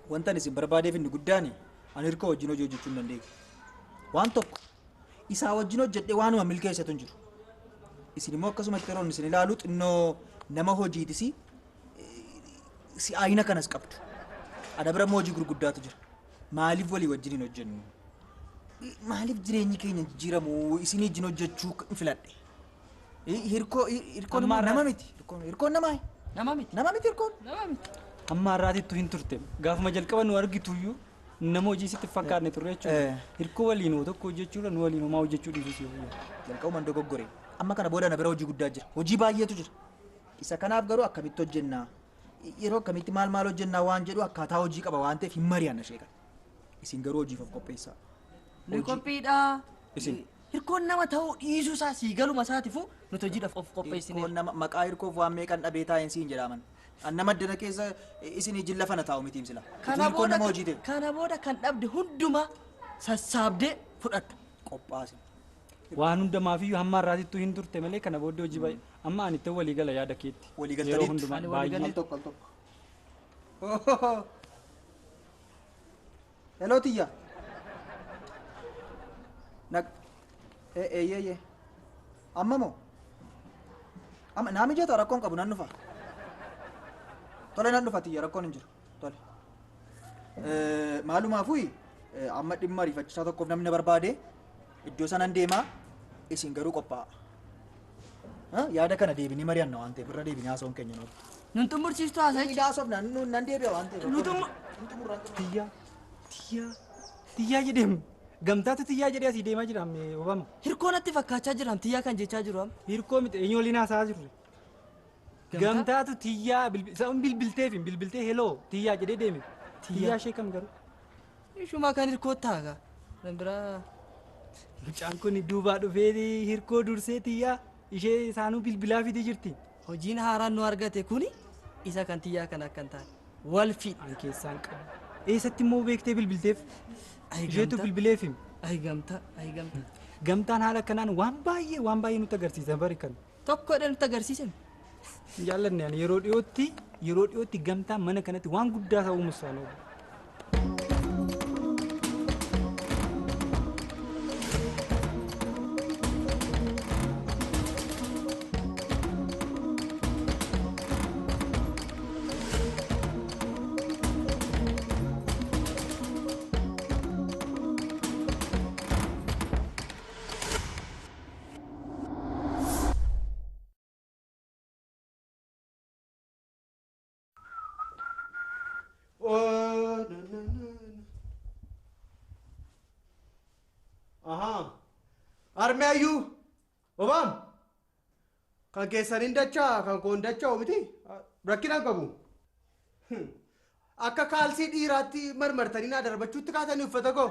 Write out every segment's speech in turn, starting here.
Wanta ani isin barbaadeef inni guddaan ani Hirkoo wajjin hojii hojjechuu hin dandeenye. Waan tokko isaa wajjin hojjedhee waanuma milkeessatu hin jiru. Isin immoo akkasumatti yeroo isin ilaalu xinnoo nama hojiitis si'aayina kanas qabdu. Ana bira immoo hojii gurguddaatu jira. Maaliif walii wajjin hin hojjennu? Maaliif jireenyi keenya jijjiiramu isin wajjin hojjechuu filadhe? Hirkoo Hirkoon immoo nama miti. Hirkoon namaa. Nama miti. Nama miti Hirkoon. Nama miti. Amma har'aatittu hin turte. Gaafuma jalqaba nu argituyyuu nama hojii sitti fakkaanne turre jechuudha. Hirkoo waliin hoo tokko hojjechuudha nu waliin homaa hojjechuu dhiisus yoo. Jalqabumaan dogoggore. Amma kana booda na bira hojii guddaa jira. Hojii baay'eetu jira. Isa kanaaf garuu akkamitti hojjennaa? Yeroo akkamitti maal maal hojjennaa waan jedhu akkaataa hojii qaba waan ta'eef hin mari'anna ishee kana. Isin garuu hojiif of qopheessaa. Nu qophiidha. Isin. Hirkoon nama ta'uu dhiisuu isaa sii galuma isaatiifuu nuti hojiidhaaf of qopheessine. Hirkoon nama maqaa hirkoof waan meeqan dhabee taa'een siin jedhaaman. An nama addana keessa isin ijin lafa na taa'u mitiim sila. Kana Hirkoon booda nama hojii ta'e. kana booda kan dhabde hundumaa sassaabdee fudhatta. Qophaasi. Waan hundumaafiyyuu hamma har'aatittu hin turte malee kana booddee hojii baay'ee amma ani itti walii gala yaada keetti. Walii Yeroo galtaniitu. hundumaa Ani walii baay'ee. Al tokko al tokko. Hello Tiyya. Nag. Eeyyee. Amma moo? Amma naa mijata rakkoon qabu nan dhufa. Tole nan dhufa Tiyya rakkoon hin jiru. Tole. Maalumaafuu amma dhimma ariifachiisaa tokkoof namni na barbaade iddoo sanan deemaa isin garuu qophaa'a. Yaada kana deebinee mari'anna waan ta'eef irra deebinee haasa'uun keenya nuuf. Nun xumursiistu haasa'icha. Inni haasofna nan deebi'a waan ta'eef. Nu xumur. Tiyyaa tiyyaa tiyyaa jedheem gamtaatu tiyyaa jedhee asii deemaa jira ammee Obama. Hirkoo natti fakkaachaa jira tiyyaa kan jechaa jiru amma. Hirkoo miti eenyu waliin haasa'aa jirre. Gamtaatu tiyyaa isaan bilbilteef hin bilbiltee heloo tiyyaa jedhee deeme. Tiyyaa ishee kam garuu? Ishumaa kan hirkoo taaga. Kan biraa. Mucaan kun duubaa dhufee hirkoo dursee tiyyaa ishee isaanuu bilbilaa fidee jirti. Hojiin haaraan nu argate kuni isa kan tiyyaa kan akka hin taane. Wal fiidha. An keessaan qabu. Eessatti immoo beektee bilbilteef? Isheetu bilbileef himi. Ayi gamtaa, ayi gamtaa. Gamtaan haala kanaan waan baay'ee nutti agarsiisa bari kan. Tokkodha nutti agarsiise. Hin jaallanne ani yeroo dhiyootti gamtaan mana kanatti waan guddaa ta'uu musaanoo. Aha. Armeeyyuu. Obaam. Kan keessaniin dachaa kan koon dachaa miti rakkina qabu. Akka kaalsii dhiiraatti marmartanii naa darbachuutti kaatanii uffata koo.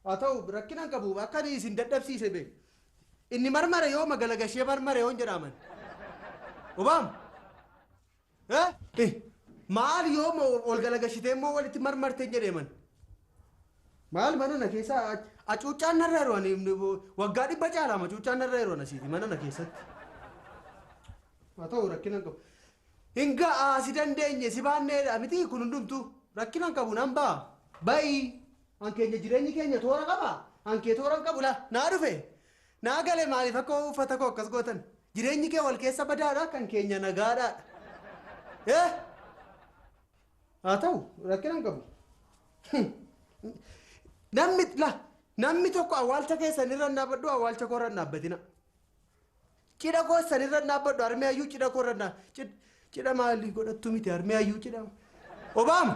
Haa ta'u rakkina qabu akka inni isin dadhabsiise beeku. Inni marmare yoo magalagashee marmare yoon jedhaman. Obaam. Maal yoo ol galagashitee immoo walitti marmartee jedheeman. Maal mana na keessa acuuccaan narra yeroo ani waggaa 100 caalaa acuuccaan narra yeroo asiiti mana na keessatti. Haa ta'u rakkina qabu. Hin ga'aa si dandeenye si baanneedha miti kun hundumtuu rakkina qabu nan ba'a. Ba'i an keenya jireenyi keenya toora qaba an kee toora hin qabu laa naa dhufe naa gale maaliif akka uffata koo akkas gootan jireenyi kee wal keessa badaadha kan keenya nagaadha. Haa ta'u rakkina hin qabu. Namni tokko awwaalcha keessan irra dhaabbadhu awwaalcha koo irra dhaabbatina. Cidha keessan irra dhaabbadhu armeeyyuu cidha koo irra cidha maalii godhattu miti armeeyyuu cidha. Obaam!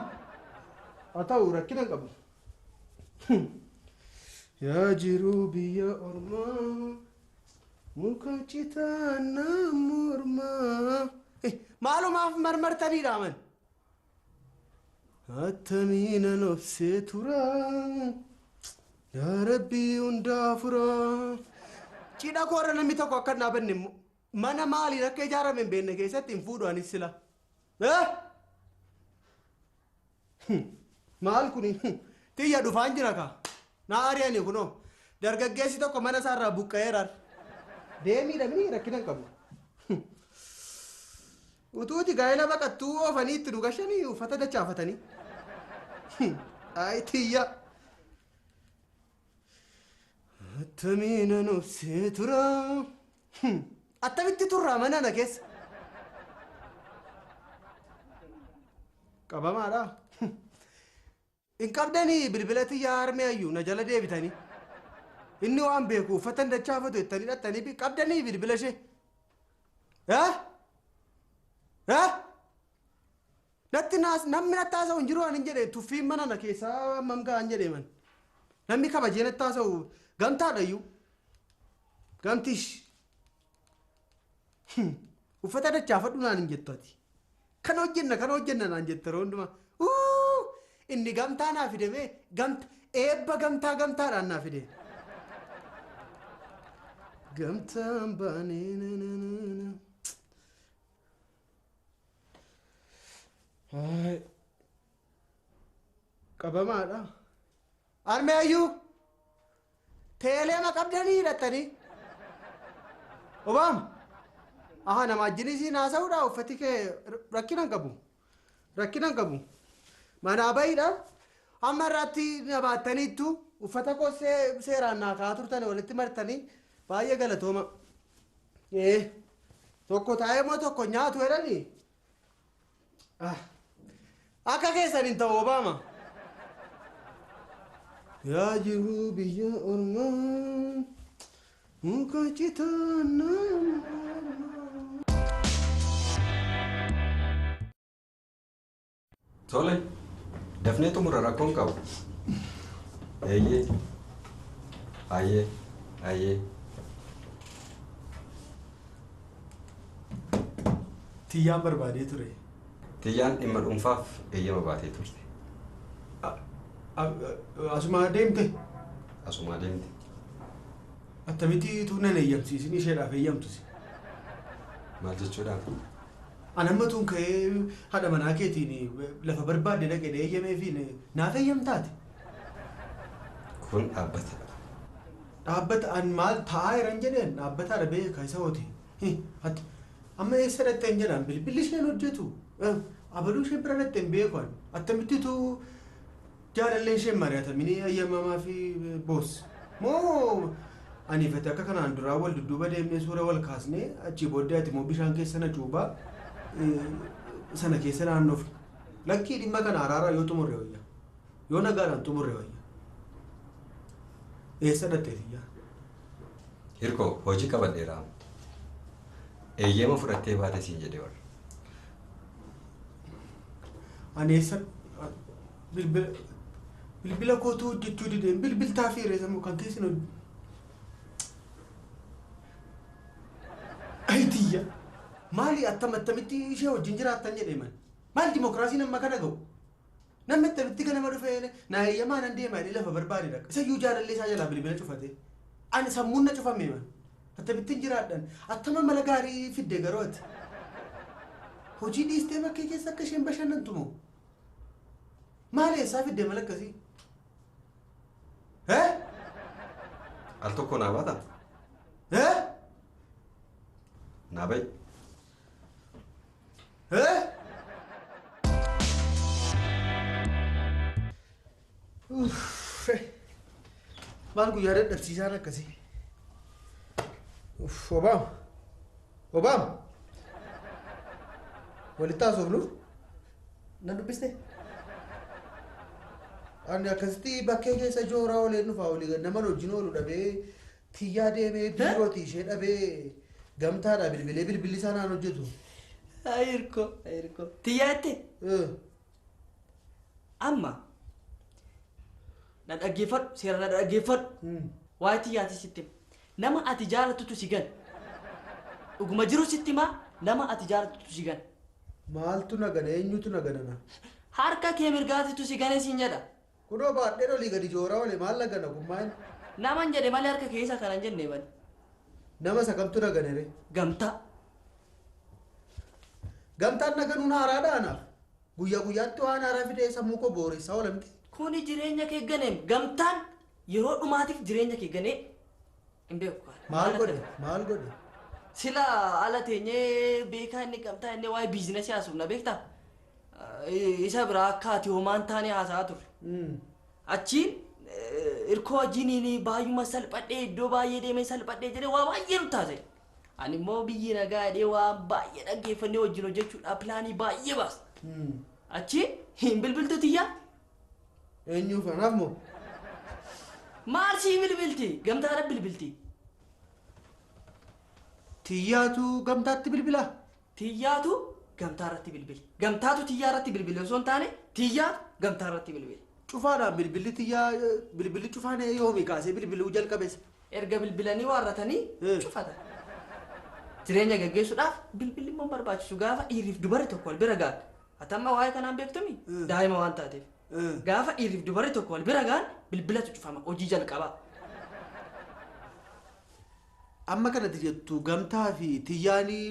Haa ta'u rakkina hin qabu. Yaa jiruu biyya ormaa muka citaa mormaa. Maalumaaf marmartanii dhaaman. Attamiinan obsee tura. Yaa Rabbii hundaa fura. Cidha koorra namni tokko akka hin dhaabanne immoo mana maaliin akka ijaarame hin beekne keessatti hin fuudhu anis sila. Maal kuni? Tiyya dhufaan jira kaa. Naa ari'ani kunoo. Dargaggeessi tokko mana isaarraa buqqa'eera. Deemii dhabni rakkina hin qabu. Utuuti gaa'ela baqattuu oofanii itti nu gashanii uffata dachaafatanii. Ay tiyya. Attamiin an obsee tura. Attamitti turraa mana na keessa. Qabamaadha. Hin qabdanii bilbila tiyyaa harmee ayyuu na jala deebitanii. Inni waan beeku uffata dachaafatu jettanii dhattanii qabdanii bilbila ishee. Natti naas namni natti haasa'u hin jiru ani hin jedhe tuffiin mana na keessaa hammam ga'an jedhee man. Namni kabajee natti haasa'u gamtaadha iyyuu. Gamtish. Uffata dachaafadhu naan hin jettu ati. Kana hojjenna naan jette yeroo hundumaa. Inni gamtaa naa fidamee eebba gamtaa gamtaadhaan naa fide. Gamtaan baanee na na na. Qabamaadha. Harmee ayyuu teeleema qabdanii hidhattanii. Obaam. Aha nama wajjin isiin haasa'uudha uffati kee rakkina hin qabu. Rakkina hin qabu. Manaa bahiidha. Amma irratti na baattaniittu uffata koo seeraan naa kaa'aa turtan walitti martanii baay'ee galatooma. Tokko taa'ee moo tokko nyaatu jedhanii. Akka keessan hin ta'u Obaama. Yaa jiru biyya ormaa muka citaa nama. Tole, dafnee xumura rakkoon qabu. Eeyyee. Ayyee. Ayyee. Tiyyaan barbaadee ture. Tiyyaan dhimma dhuunfaaf eeyyama baatee turte. Asumaa deemte? Asumaa deemte. Attamitti tuunan eeyyamsiisin isheedhaaf eeyyamtusi. Maal jechuudhaaf? Ani amma tuun ka'ee haadha manaa keetiin lafa barbaadde dhaqee eeyyameefi naaf eeyyamtaati. Kun dhaabbatadha. Dhaabbata an maal taa'aa jiran jedheen dhaabbataadha beeka isa hooti. Amma eessa dhaqxeen jedhaan bilbilli isheen hojjetu. Abaluu isheen bira dhaqxeen beeku an. Attamittitu jaalallee isheen mari'atamini eeyyamamaa fi boos. Moo ani fete akka kanaan duraa wal dudduuba deemnee suura wal kaasnee achii booddee ati moo bishaan keessa na cuubaa sana keessa naannoof. Lakkii dhimma kana araaraa yoo xumurre wayya. Yoo nagaadhaan xumurre wayya. Eessa dhaqxee tiyyaa? Hirkoo hojii qabadheera. Eeyyama fudhattee baate siin jedhee warra. Ani eessa bilbila kootuu hojjechuu dideen bilbiltaa fi reessa kan keessan hojii. Ay tiyya! Maali attam attamitti ishee wajjin jiraattan jedhee man? Maal dimokiraasiin amma kana ga'u? Namni attamitti ganama dhufee na eeyyamaa nan deema jedhee lafa barbaade dhaqa. Isayyuu jaalallee isaa jalaa bilbila cufate. Ani sammuun na cufame man. Akkamittiin jiraadhan? Attama mala gaarii fidde garuu ati. Hojii dhiistee bakkee keessa akka isheen bashannantu moo? Maal eessaa fidde mala akkasii? Al tokko naa baata? Naa bahi. Maal guyyaa dadhabsiisaan akkasii? Obaam! Obaam! Walitti haasofnu? Na dubbiste? Ani akkasitti bakkee keessa jooraa oolee dhufaa olii nama wajjin oolu dhabee tiyyaa deemee biirootii ishee dhabee gamtaadha bilbilee bilbilli isaa naan hojjetu. Ayirko, ayirko. Tiyyaa jette? Amma na dhaggeeffadhu, seera na dhaggeeffadhu. Waa'ee tiyyaati sitti hima. Nama ati jaalattutu si gana. Dhuguma jiru sitti himaa nama ati jaalattutu si gana. Maaltu na gana? Eenyutu na gana na? Harka kee mirgaatitu si gane siin jedha. Kunoo baadheen olii gadi jooraa oole maal na gana kun maal? Naman jedhe malee harka kee isa kana hin jenne bani. Nama isa kamtu na gane ree? Gamtaa. Gamtaan na ganuun haaraadha anaaf. Guyyaa guyyaatti waan haaraa fidee sammuu koo booressaa oola miti. Kuni jireenya kee ganeem. Gamtaan yeroo dhumaatiif jireenya kee ganee hin beeku. Maal godhe? Maal godhe? Sila ala teenyee beekaa inni gamtaa inni waa'ee biizinasii haasofna beektaa? Isa biraa akka ati homaan taane haasa'aa turre. Achiin hirkoo wajjiniin baay'uma salphadhee iddoo baay'ee deemee salphadhee jedhee waa baay'ee nu taasise. Ani immoo biyyi nagaa jedhee waan baay'ee dhaggeeffannee wajjin hojjechuudhaaf pilaanii baay'ee baasa. Achiin hin bilbiltu tiyyaa? Eenyuuf anaaf moo? Maal sii bilbilti? Gamtaadha bilbilti. Tiyyaatu gamtaatti bilbilaa? Tiyyaatu gamtaa irratti bilbile. Gamtaatu tiyyaa irratti bilbile osoo hin taane tiyyaatu gamtaa irratti bilbile. Cufaadhaan bilbilli tiyyaa bilbilli cufaan yoomi kaasee bilbiluu jalqabes. Erga bilbilanii waarratanii cufatan. Jireenya gaggeessuudhaaf bilbilli immoo barbaachisu gaafa dhiirriif dubarri tokko wal bira gahan. Ati amma waa'ee kanaan beektumi? Daa'ima waan taateef. Gaafa dhiirriif dubarri tokko wal bira gahan bilbilatu cufama hojii jalqabaa. Amma kanatti jettu gamtaa fi tiyyaanii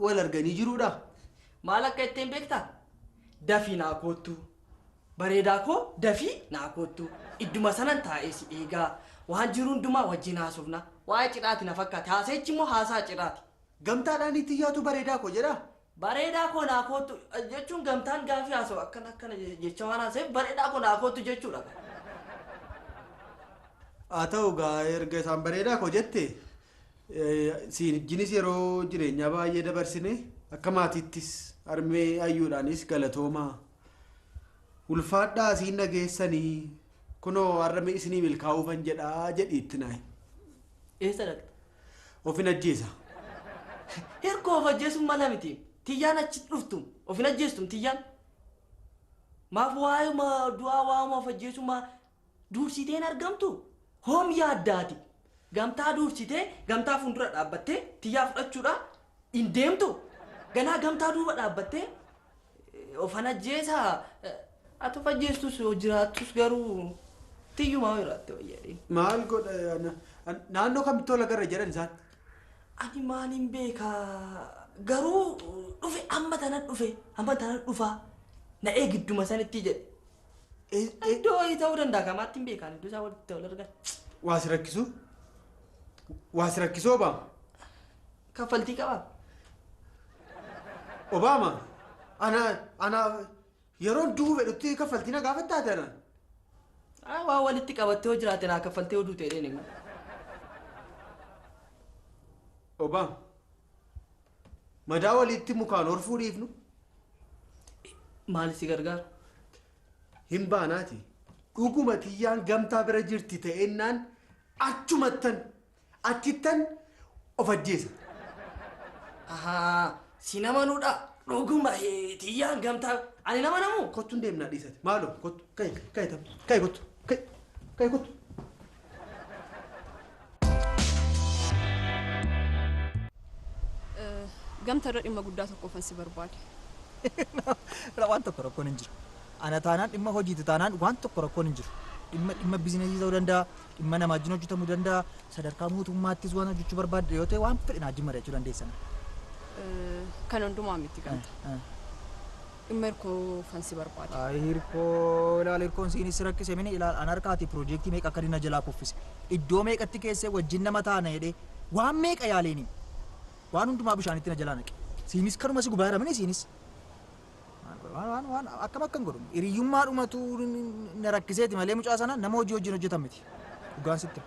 wal arganii jiruudha. Maal akka ittiin beektaa? Dafii naa koottu. Bareedaa koo dafii naa koottu. Idduma sanan taa'ee si eegaa. Waan jiru hundumaa wajjin haasofna. Waa'ee cidhaati na fakkaate. Haasa'ichi immoo haasaa cidhaati. Gamtaadhaan tiyyaatu bareedaa koo jedhaa? Bareedaa koo naa koottu jechuun gamtaan gaafii haasa'u akkana akkana jecha waan haasa'eef bareedaa koo naa koottu jechuudha. Haa ta'u gaa erga isaan bareedaa koo jette siin wajjinis yeroo jireenyaa baay'ee dabarsine akka maatiittis harmee ayyuudhaanis galatoomaa. Ulfaadhaa siin dhageessanii kunoo har'a isinii milkaa'uufan jedhaa jedhi itti naayi. Eessa dhaqxa? Ofin ajjeesa. Hirkoo of ajjeesuun mala miti. Tiyyaan achi dhuftu ofin ajjeestum tiyyaan. Maaf waa'ee du'aa waa'uma of ajjeesummaa dursitee hin argamtu? Hoom yaaddaati. Gamtaa dursitee gamtaa fuuldura dhaabbattee tiyyaa fudhachuudhaan hin deemtu. Ganaa gamtaa duuba dhaabbattee ofan ajjeesaa. Ati of ajjeestus jiraattus garuu tiyyumaa jiraatte wayyaadhe. Maal godha naannoo kamitti tola garra jedhan isaan? Ani maaliin beekaa garuu dhufe amma tana dhufe amma tana dhufaa na eegidduma sanitti jedhe. Iddoo wayii ta'uu danda'a kamaatti hin beekaan iddoo isaa walitti wal argan. Waa si rakkisu? Waa si rakkisu Obaama? Kaffaltii qabaa? Obaama ana yeroon du'uu fedhutti kaffaltii na gaafattaate anaan. Waa walitti qabattee hoo jiraatte naa kaffaltee oduu ta'e deeni. Obaama madaa walitti mukaan horfuu dhiifnu. Maal si gargaara? Hin baanaati. Dhuguma tiyyaan gamtaa bira jirti ta'ennaan achumattan achittan of ajjeesa. Ahaa si nama nuudha dhuguma tiyyaan gamtaa ani nama namu. Kottu hin deemnaa dhiisate maaloo kottu ka'i ka'i ka'i kottu ka'i ka'i kottu. Gamta irra dhimma guddaa tokkoofan si barbaade. Waan tokko rakkoon hin jiru. Ana taanaan dhimma hojiiti taanaan waan tokko rakkoon hin jiru. Dhimma biizinasii ta'uu danda'a, dhimma namaa wajjin hojjetamuu danda'a, sadarkaa mootummaattis waan hojjechuu barbaadde yoo ta'e waan fedhe na wajjin mari'achuu dandeessan. Kan hundumaa miti gamta. Dhimma hirkoofan si barbaade. Hirkoo ilaal hirkoon siinis rakkise mini ilaal an harkaati piroojeektii meeqa akka inni jalaa kuffise. Iddoo meeqatti keessee wajjin nama taana jedhee waan meeqa yaaleeni. Waan hundumaa bishaanitti na jalaa naqe. Siinis kanuma si gubaa jiramini siinis. Waan waan akkam akkan godhu hiriyyummaa dhumatu na rakkiseeti malee mucaa sana nama hojii wajjin hojjetan miti. Dhugaan sitti.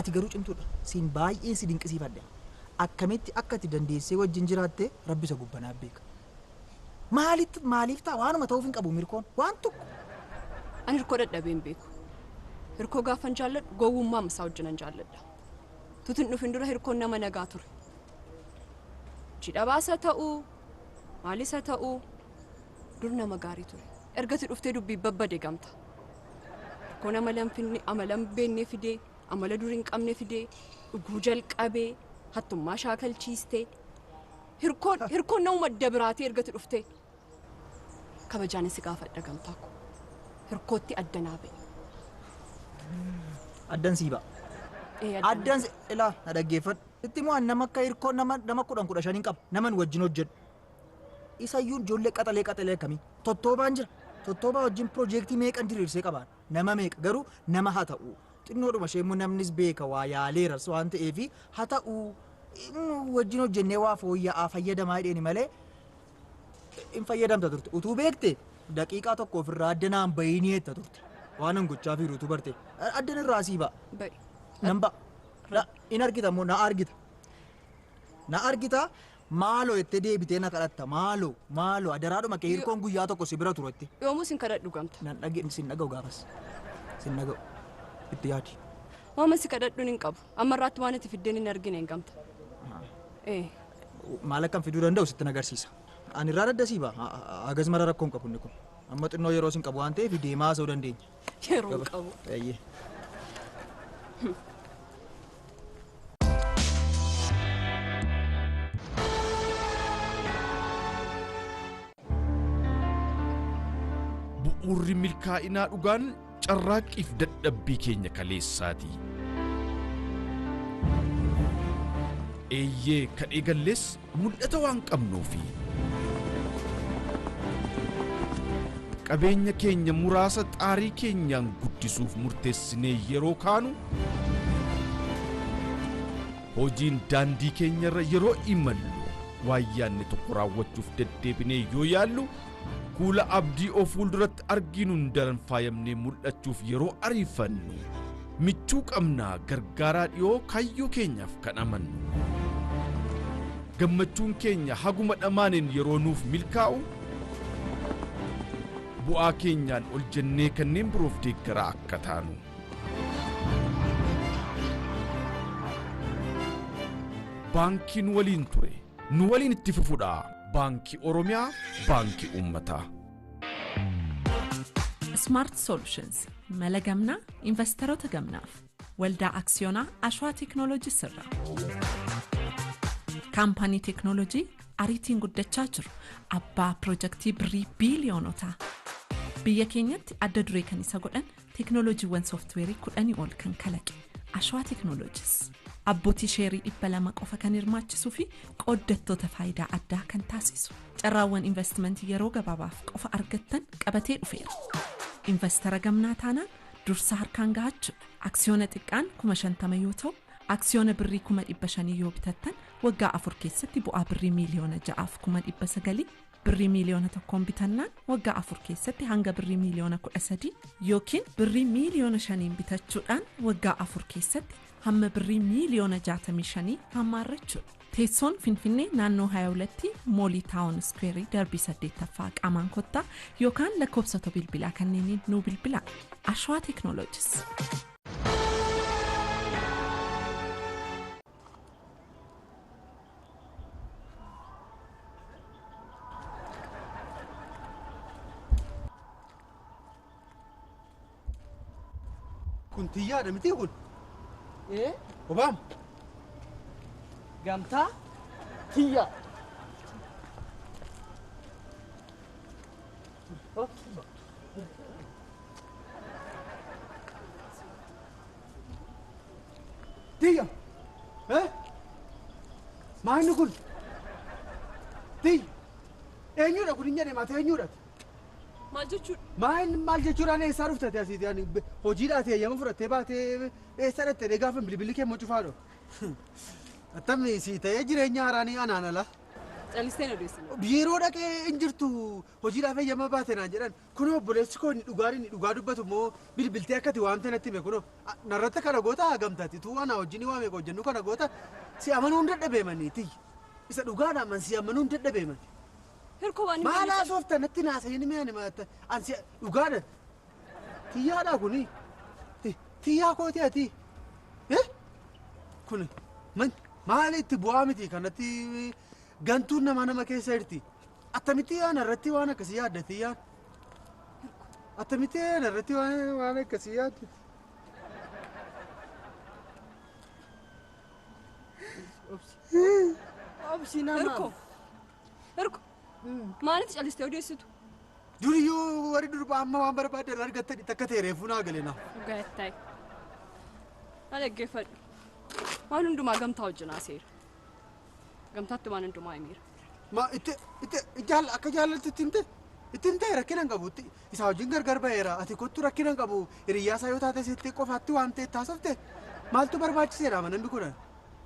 Ati garuu cimtuudha. Siin baay'ee si dinqisiifadha. Akkamitti akka ati dandeessee wajjin jiraatte rabbi isa gubbanaa beeka. Maalitti maaliif ta'a waanuma ta'uuf hin qabu mirkoon waan tokko. Ani hirkoo dadhabee hin beeku. Hirkoo gaafan jaalladhu gowwummaa isaa wajjinan jaalladha. Tutin dhufin dura hirkoon nama nagaa ture. Jidha baasa ta'uu maalisa ta'uu dur nama gaarii ture. Ergati dhuftee dubbii babbade gamta. Hirkoon amala hin finne amala hin beekne fidee amala dur hin qabne fidee dhuguu jalqabee hattummaa shaakalchiistee hirkoon nama adda biraatee ergati dhuftee kabajaan si gaafadha gamtaa ko. Hirkootti adda naa ba'e. Addan sii ba'a. Addan ilaa na dhaggeeffadhu. Itti immoo nama akka hirkoo nama 10 15 hin qabu naman wajjin hojjedhu. Isayyuu ijoollee qaxalee qaxalee akkamii tottoobaan jira. Tottoobaa wajjin piroojeektii meeqan diriirsee qabaan nama meeqa garuu nama haa ta'u. Xinnoodhuma ishee immoo namnis beeka waa yaaleeras waan ta'eef haa ta'u Wajjin hojjennee waa fooyya'aa fayyadamaa jedheeni malee hin fayyadamta turte. Utuu beekte daqiiqaa tokko ofirraa adda naan bahinii jetta turte. Waan an gochaa fiiru utuu barte. Addan irraa sii ba'a. Ba'i. Nan ba'a. In argita immoo na argita. Na argita maaloo jettee deebitee na kadhatta maaloo maaloo adaraadhuma kee hirkoon guyyaa tokko si bira turetti. Yoomuu sin kadhadhu gamta. Nan dhage sin dhaga'u gaafas. Sin dhaga'u. Itti yaadi. Waama si kadhadhuun hin qabu. Ammarraatti waan ati fiddeen hin argine hin gamta. Maal akkan fiduu danda'u sitti agarsiisa. Ani irraa daddasii ba'a. Hagas mara rakkoon qabu inni kun. Amma xinnoo yeroo sin qabu waan ta'eef deemaa haasa'uu dandeenya. Yeroo hin qabu. Eeyyee. Bu'uurri milkaa'inaa dhugaan carraaqqiif dadhabbii keenya kaleessaati. Eeyyee kan eegallees mul'ata waan qabnuufi. Qabeenya keenya muraasa xaarii keenyaan guddisuuf murteessinee yeroo kaanu hojiin daandii keenyarra yeroo imallu waan yaadne tokko raawwachuuf deddeebinee yoo yaallu kuula abdii of fuulduratti arginuun daran faayamnee mul'achuuf yeroo ariifannu michuu qabnaa gargaaraa dhiyoo kaayyoo keenyaaf kan amannu. Gammachuun keenya haguma dhamaaneen yeroo nuuf milkaa'u bu'aa keenyaan ol jennee kanneen biroof deeggaraa akka taanu. Baankiin waliin ture nu waliin itti fufudha. Baankii Oromiyaa, Baankii Uummataa. Smart Solutions mala gamnaa investoroota gamnaaf waldaa aksiyoonaa Ashwaa Teeknooloojii sirra. Kaampaanii teeknooloojii ariitiin guddachaa jiru abbaa piroojaktii birrii biiliyoonotaa. Biyya keenyatti adda duree kan isa godhan teeknooloojiiwwan sooftiweerii 10 ol kan kalaqe Ashwaa Teeknooloojiis. Abbootii sheerii 200 qofa kan hirmaachisuu fi qooddattoota faayidaa addaa kan taasisu. Carraawwan investimentii yeroo gabaabaaf qofa argattan qabatee dhufeera. Investara gamnaa taanaan dursa harkaan gahachuudha. Aksiyoona xiqqaan 50,000 yoo ta'u, aksiyoona birrii 500,000 yoo bitattan waggaa 4 keessatti bu'aa birrii 6,900,000 birrii 1,000,000 bitannaan waggaa 4 keessatti hanga birrii 13,000,000 yookiin birrii 5,000,000 bitachuudhaan waggaa 4 keessatti hamma birrii 65,000,000 hammaarrachuudha. Teessoon Finfinnee naannoo 22tti Moolii Taawun Iskweerii darbii 8ffaa qaamaan kottaa yookaan lakkoofsota bilbilaa kanneeniin nuu bilbilaa. Ashwaa Teeknooloojis. Kun xiyyaadha miti kun? Obaam. Gamtaa tiyya. Tiyya. Maa inni kun? Tiyya. Eenyudha kun hin jedhame ati eenyudha? Maal jechuudha? Maal maal jechuudhaan eessaa dhuftate asiiti ani hojiidhaa eeyyama fudhattee baatee eessa dhattee gaafa bilbilli kee immoo cufaadho. Attamni si ta'ee jireenya haaraanii anaan ala. Callisteen odeessina. Biiroo dhaqee hin jirtu hojiidhaaf eeyyama baate naan jedhan kunoo obboleessi koo inni dhugaa inni dhugaa dubbatu immoo bilbiltee akkati waamte natti hime kunoo narratti kana goota hagamtaati tuu ana wajjin waame hojjennu kana goota si amanuu hin dadhabeemanii isa dhugaadhaan man si amanuu hin dadhabeemani. Hirkoo waan Maal haasofta natti naasa'in mi'aani ansi dhugaadha. Xiyyaadha kuni. Xiyyaa kooti ati. Kuni maal itti bu'aa miti kanatti gantuun nama nama keessa jirti. Attamitti yaana irratti waan akkasii yaadda xiyyaan. Attamitti yaana irratti waan akkasii yaadda. Obsi nama. Hirkoo. Hirkoo. Maalitti callistee odeessitu? Duriyyuu warri durbaa amma waan barbaadan argattani takka ta'e reefuu naa galee naa. Dhugaa Na dhaggeeffadhu. Waan hundumaa gamtaa wajjin haaseera. Gamtaatti waan hundumaa himeera. Ma itti itti jaal akka jaallattu itti himte itti himte rakkina hin qabu isaa wajjin gargar ba'eera ati kottu rakkina hin qabu hiriyyaa isaa yoo taate sitti qofaatti waamtee taasifte maaltu barbaachiseera namni kun.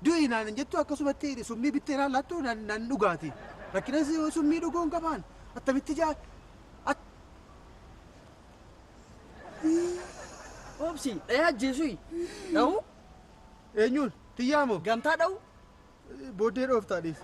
Du'i naan jettu akkasumatti summii bittee naan laattu nan dhugaati. Rakkina summii dhuguu hin qabaan. Attamitti jaa. Obsi dhaya ajjeesui. Dha'u? Eenyuun? Tiyyaa moo? Gamtaa dha'u? Booddee dhooftaa dhiis.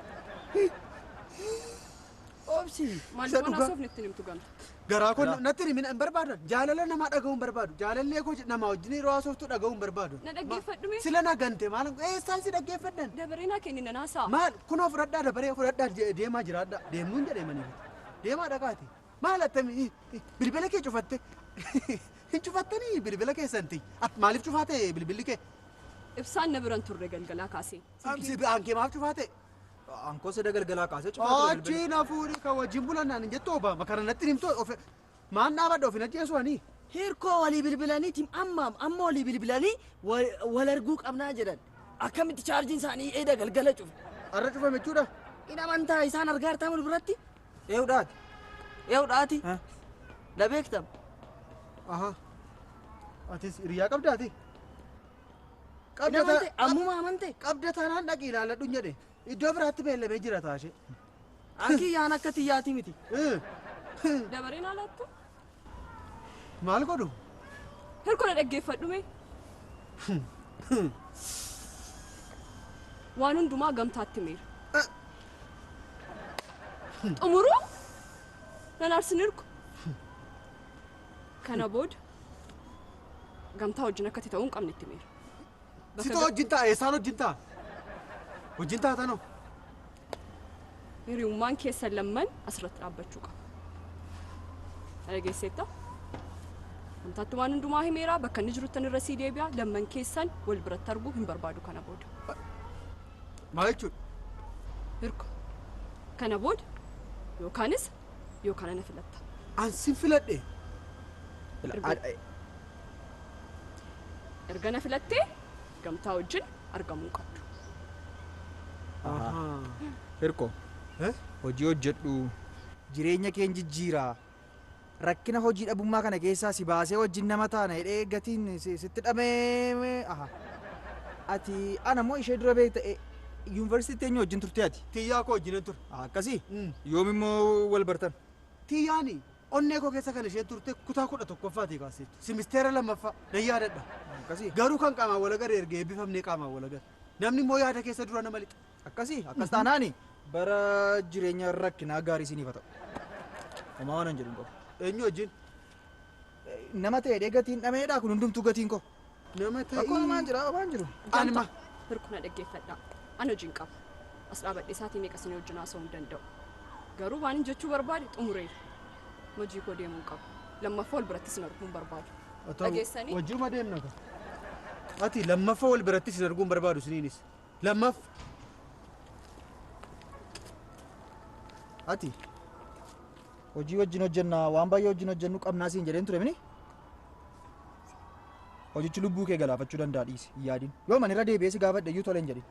Obsi. Maaliif waan haasofni ittiin himtu gamta? Garaa koo natti himin hin barbaadan. Jaalala namaa dhaga'uu hin barbaadu. Jaalallee koo namaa wajjin yeroo haasoftu dhaga'uu hin barbaadu. Na dhaggeeffadhu mee? Sila na gante maal eessaan si dhaggeeffadhan? Dabaree naa kenni nan haasa'a. Maal kunoo fudhadhaa dabaree fudhadhaa deemaa jiraadhaa. Deemnuun jedhee maniif. Deemaa dhaqaati. Maal attamii bilbila kee cufatte? Hin cufattanii bilbila keessanti. Maaliif cufaa ta'e bilbilli kee? Ibsaan na biran turre galgalaa kaasee. Aankee maaf cufaa ta'e? Aankoo sada galgalaa kaasee cufaa ture bilbila. Achi na fuudhi kan wajjin bulan naan hin jettu Obaama kana natti himtu maan dhaabadha of hin ajjeesu ani. Hirkoo walii bilbilaniitiin amma amma walii bilbilanii wal arguu qabnaa jedhan. Akkamitti chaarjiin isaanii eeda galgala cufe. Arra cufame jechuudha. In amantaa isaan argaa jirtaa wal biratti? Eewudhaati. Eewudhaati. Na beektam. Aha. Atis hiriyaa qabdaati? Qabda ammuma amante. Qabda taanaan dhaqi ilaaladhu jedhe. Iddoo biraatti beellamee jira taashee. Anki yaan akka xiyyaati miti. Dabaree naa laattu? Maal godhu? Hirkoo na dhaggeeffadhu mee? Waan hundumaa gamtaatti meera. Xumuruu? Nan aarsin hirko. Kana booda gamtaa wajjin akkatti ta'uu hin qabne itti meera. Sitoo wajjin ta'a eessaan wajjin ta'a? Wajjin taatanoo? Hiriyummaan keessan lamman asirratti dhaabbachuu qaba. Dhageesseetta? Gamtaatti waan hundumaa himeera bakka inni jirutti irra sii deebi'a lamman keessan wal biratti arguu hin barbaadu kana booda. Maal jechuudha? Hirko. Kana booda yookaanis yookaan ana filatta. An sin filadhe. Erga na filattee gamtaa wajjin argamuu qabdu. Hirko. Hojii hojjedhu. Jireenya kee jijjiiraa. Rakkina hojii dhabummaa kana keessaa si baasee wajjin nama taana jedhee gatiin sitti dhamee. Ati ana moo ishee dura beekta yuunivarsiitii eenyu wajjin turte ati? Tiyyaa koo wajjin ture. Akkasii? Yoom immoo wal bartan? Tiyyaani onnee koo keessa kan isheen turte kutaa 11ffaatii kaaseetu. Simisteera 2ffaa nan yaadadha. Akkasii? Garuu kan qaamaan wal agarre erga eebbifamnee qaamaan wal agarre. Namni immoo yaada keessa dura nama lixa. Akkasii? Akkas taanaani bara jireenya rakkinaa gaarii isiniif haa ta'u. Homaa waan hin jedhu hin qabu. Eenyu wajjin? Nama ta'ee gatiin dhameedha kun hundumtuu gatiin koo. Nama ta'ee. Rakkoo homaan jira homaan jiru. Anuma. Hirko na dhaggeeffadhaa. Ani hojiin qaba. As dhaabadhee isaatii meeqa isin wajjin haasa'uu hin danda'u. Garuu waan hin jechuu barbaade xumureera. Hojii koo deemuu hin qabu. Lammaffaa wal biratti isin arguu hin barbaadu. Dhageessanii? Wajjuma deemna ka. Ati lammaffaa wal biratti isin arguu hin barbaadu isiniinis. Lammaffa. Ati hojii wajjin hojjennaa waan baay'ee wajjin hojjennu qabnaa siin jedheen ture mini? Hojichi lubbuu kee galaafachuu danda'a dhiisi hin yaadin. Yoo man irra deebi'ee si gaafadhe iyyuu tole hin jedhin.